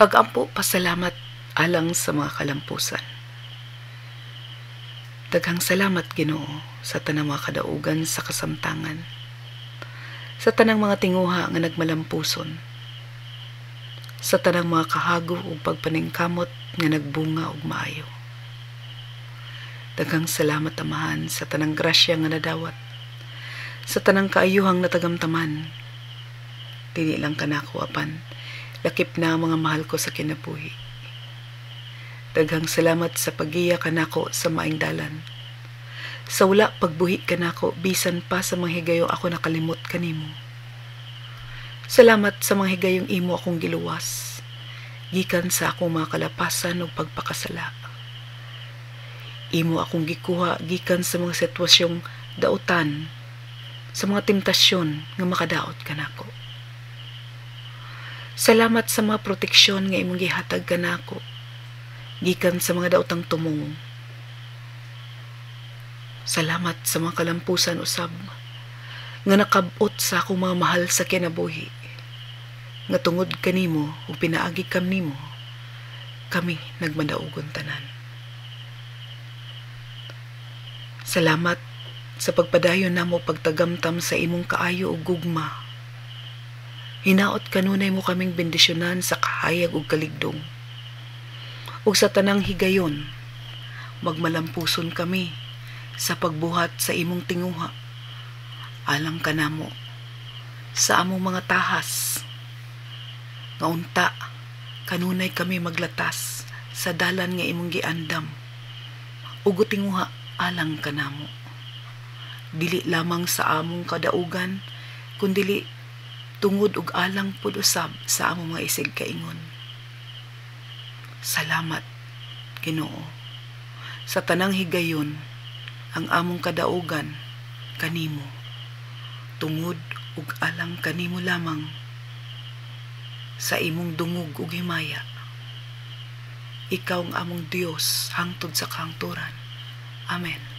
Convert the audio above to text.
Pag-ampo pasalamat alang sa mga kalampusan. Daghang salamat, Ginoo, sa tanang mga kadaugan sa kasamtangan. Sa tanang mga tinguha nga nagmalampuson. Sa tanang mga kahago ug pagpaningkamot nga nagbunga og maayo. Daghang salamat, Amahan, sa tanang grasya nga nadawat. Sa tanang kaayuhang natagamtaman. Dili lang kanako apan lakip na ang mga mahal ko sa kinabuhi. Daghang salamat sa paggiya kanako sa maayong dalan. Sa wala pagbuhi kanako bisan pa sa mga higayong ako nakalimot kanimo. Salamat sa mga higayong imo akong giluwas gikan sa akong mga kalapasan ug pagpakasala. Imo akong gikuha gikan sa mga sitwasyong dautan, sa mga temptasyon nga makadaot kanako. Salamat sa mga proteksyon nga imong gihatag kanako gikan sa mga daotang tumong. Salamat sa mga kalampusan usab nga nakab-ot sa akong mga mahal sa kinabuhi. Nga tungod kanimo ug pinaagi kanimo kami nagmadaugon tanan. Salamat sa pagpadayon namo pagtagamtam sa imong kaayo ug gugma. Hinaot kanunay mo kaming bendisyonan sa kahayag ug kaligdong. Ug sa tanang higayon, magmalampuson kami sa pagbuhat sa imong tinguha. Alang kanamo sa among mga tahas. Nga unta kanunay kami maglatas sa dalan nga imong giandam. Ug tinguha alang kanamo. Dili lamang sa among kadaugan, kundili tungod ug alang pud usab sa among mga isig kaingon. Salamat, Ginoo. Sa tanang higayon, ang among kadaugan kanimo. Tungod ug alang kanimo lamang sa imong dungog ug himaya. Ikaw ang among Dios hangtod sa kahangturan. Amen.